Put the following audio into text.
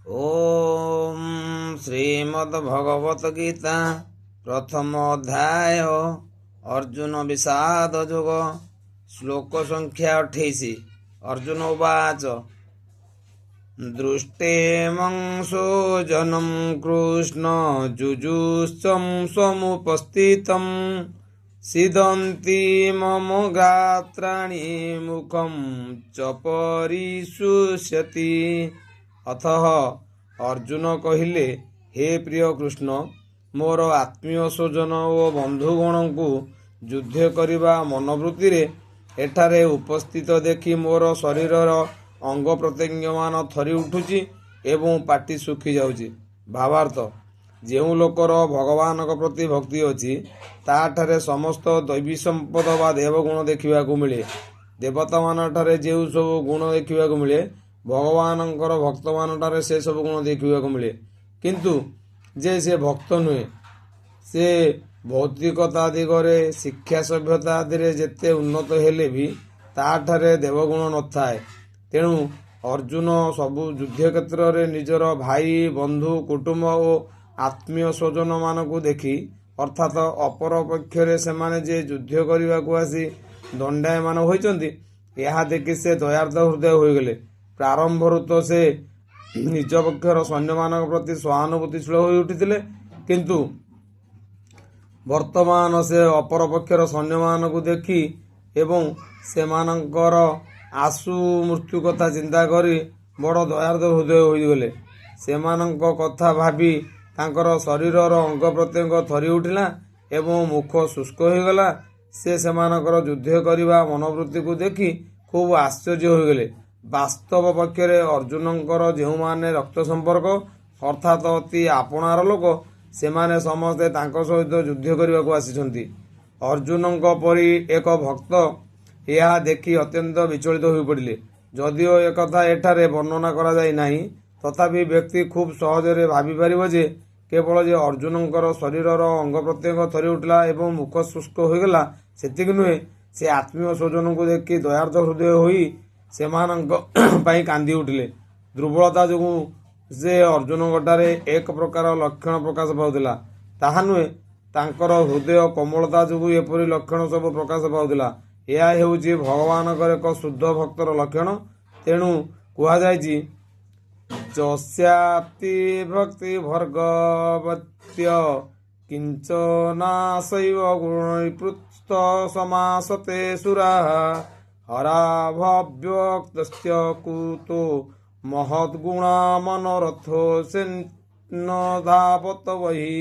ଓମ୍ ଶ୍ରୀମଦ୍ ଭଗବତ ଗୀତା, ପ୍ରଥମ ଅଧ୍ୟାୟ, ଅର୍ଜୁନ ବିଷାଦ ଯୋଗ, ଶ୍ଲୋକ ସଂଖ୍ୟା 28। ଅର୍ଜୁନ ଉବାଚ ଦୃଷ୍ଟେମଂ ସ୍ୱଜନଂ କୃଷ୍ଣ ଯୁଯୁତ୍ସୁଂ ସମୁପସ୍ଥିତಂ ସିଦନ୍ତି ମମ ଗାତ୍ରାଣି ମୁଖಂ ଚ ପରିଶୁଷ୍ୟତି। ଅଥଃ, ଅର୍ଜୁନ କହିଲେ, ହେ ପ୍ରିୟ କୃଷ୍ଣ, ମୋର ଆତ୍ମୀୟ ସ୍ୱଜନ ଓ ବନ୍ଧୁଗଣଙ୍କୁ ଯୁଦ୍ଧ କରିବା ମନୋବୃତ୍ତିରେ ଏଠାରେ ଉପସ୍ଥିତ ଦେଖି ମୋର ଶରୀରର ଅଙ୍ଗ ପ୍ରତ୍ୟଙ୍ଗମାନ ଥରି ଉଠୁଛି ଏବଂ ପାଟି ଶୁଖି ଯାଉଛି। ଭାବାର୍ଥ, ଯେଉଁ ଲୋକର ଭଗବାନଙ୍କ ପ୍ରତି ଭକ୍ତି ଅଛି, ତାଠାରେ ସମସ୍ତ ଦୈବୀ ସମ୍ପଦ ବା ଦେବଗୁଣ ଦେଖିବାକୁ ମିଳେ। ଦେବତାମାନଙ୍କଠାରେ ଯେଉଁ ସବୁ ଗୁଣ ଦେଖିବାକୁ ମିଳେ, ଭଗବାନଙ୍କର ଭକ୍ତମାନଙ୍କଠାରେ ସେ ସବୁ ଗୁଣ ଦେଖିବାକୁ ମିଳେ। କିନ୍ତୁ ଯେ ସେ ଭକ୍ତ ନୁହେଁ, ସେ ଭୌତିକତା ଦିଗରେ, ଶିକ୍ଷା ସଭ୍ୟତା ଆଦିରେ ଯେତେ ଉନ୍ନତ ହେଲେ ବି ତାଠାରେ ଦେବଗୁଣ ନଥାଏ। ତେଣୁ ଅର୍ଜୁନ ସବୁ ଯୁଦ୍ଧ କ୍ଷେତ୍ରରେ ନିଜର ଭାଇ, ବନ୍ଧୁ, କୁଟୁମ୍ବ ଓ ଆତ୍ମୀୟ ସ୍ୱଜନମାନଙ୍କୁ ଦେଖି, ଅର୍ଥାତ ଅପର ପକ୍ଷରେ ସେମାନେ ଯେ ଯୁଦ୍ଧ କରିବାକୁ ଆସି ଦଣ୍ଡାୟମାନ ହୋଇଛନ୍ତି, ଏହା ଦେଖି ସେ ଦୟାର୍ଦ୍ର ହୃଦୟ ହୋଇଗଲେ। ପ୍ରାରମ୍ଭରୁ ତ ସେ ନିଜ ପକ୍ଷର ସୈନ୍ୟମାନଙ୍କ ପ୍ରତି ସହାନୁଭୂତିଶୀଳ ହୋଇ ଉଠିଥିଲେ, କିନ୍ତୁ ବର୍ତ୍ତମାନ ସେ ଅପର ପକ୍ଷର ସୈନ୍ୟମାନଙ୍କୁ ଦେଖି ଏବଂ ସେମାନଙ୍କର ଆଶୁ ମୃତ୍ୟୁ କଥା ଚିନ୍ତା କରି ବଡ଼ ଦୟାର୍ଦ୍ର ହୃଦୟ ହୋଇଗଲେ। ସେମାନଙ୍କ କଥା ଭାବି ତାଙ୍କର ଶରୀରର ଅଙ୍ଗ ପ୍ରତ୍ୟଙ୍ଗ ଥରି ଉଠିଲା ଏବଂ ମୁଖ ଶୁଷ୍କ ହୋଇଗଲା। ସେ ସେମାନଙ୍କର ଯୁଦ୍ଧ କରିବା ମନୋବୃତ୍ତିକୁ ଦେଖି ଖୁବ୍ ଆଶ୍ଚର୍ଯ୍ୟ ହୋଇଗଲେ। ବାସ୍ତବ ପକ୍ଷରେ ଅର୍ଜୁନଙ୍କର ଯେଉଁମାନେ ରକ୍ତ ସମ୍ପର୍କ, ଅର୍ଥାତ ଅତି ଆପଣାର ଲୋକ, ସେମାନେ ସମସ୍ତେ ତାଙ୍କ ସହିତ ଯୁଦ୍ଧ କରିବାକୁ ଆସିଛନ୍ତି। ଅର୍ଜୁନଙ୍କ ପରି ଏକ ଭକ୍ତ ଏହା ଦେଖି ଅତ୍ୟନ୍ତ ବିଚଳିତ ହୋଇପଡ଼ିଲେ। ଯଦିଓ ଏକଥା ଏଠାରେ ବର୍ଣ୍ଣନା କରାଯାଇ ନାହିଁ, ତଥାପି ବ୍ୟକ୍ତି ଖୁବ୍ ସହଜରେ ଭାବିପାରିବ ଯେ କେବଳ ଯେ ଅର୍ଜୁନଙ୍କର ଶରୀରର ଅଙ୍ଗ ପ୍ରତ୍ୟଙ୍ଗ ଥରି ଉଠିଲା ଏବଂ ମୁଖ ଶୁଷ୍କ ହୋଇଗଲା ସେତିକି ନୁହେଁ, ସେ ଆତ୍ମୀୟ ସ୍ୱଜନଙ୍କୁ ଦେଖି ଦୟାର୍ଦ୍ର ହୃଦୟ ହୋଇ ସେମାନଙ୍କ ପାଇଁ କାନ୍ଦି ଉଠିଲେ। ଦୁର୍ବଳତା ଯୋଗୁଁ ଯେ ଅର୍ଜୁନଙ୍କଠାରେ ଏକ ପ୍ରକାର ଲକ୍ଷଣ ପ୍ରକାଶ ପାଉଥିଲା ତାହା ନୁହେଁ, ତାଙ୍କର ହୃଦୟ କୋମଳତା ଯୋଗୁଁ ଏପରି ଲକ୍ଷଣ ସବୁ ପ୍ରକାଶ ପାଉଥିଲା। ଏହା ହେଉଛି ଭଗବାନଙ୍କର ଏକ ଶୁଦ୍ଧ ଭକ୍ତର ଲକ୍ଷଣ। ତେଣୁ କୁହାଯାଇଛି, ଯସ୍ୟାସ୍ତି ଭକ୍ତିର୍ଭଗବତ୍ୟ କିଞ୍ଚନାସୈବ ଗୁଣୈଃପୃତ ସମାସତେ ସୁରାଃ ହରାଭବ୍ୟକ୍ତସ୍ୟ କୁତୋ ମହଦ୍ଗୁଣା ମନୋରଥୋ ସେନ ଧାବତ ବହି।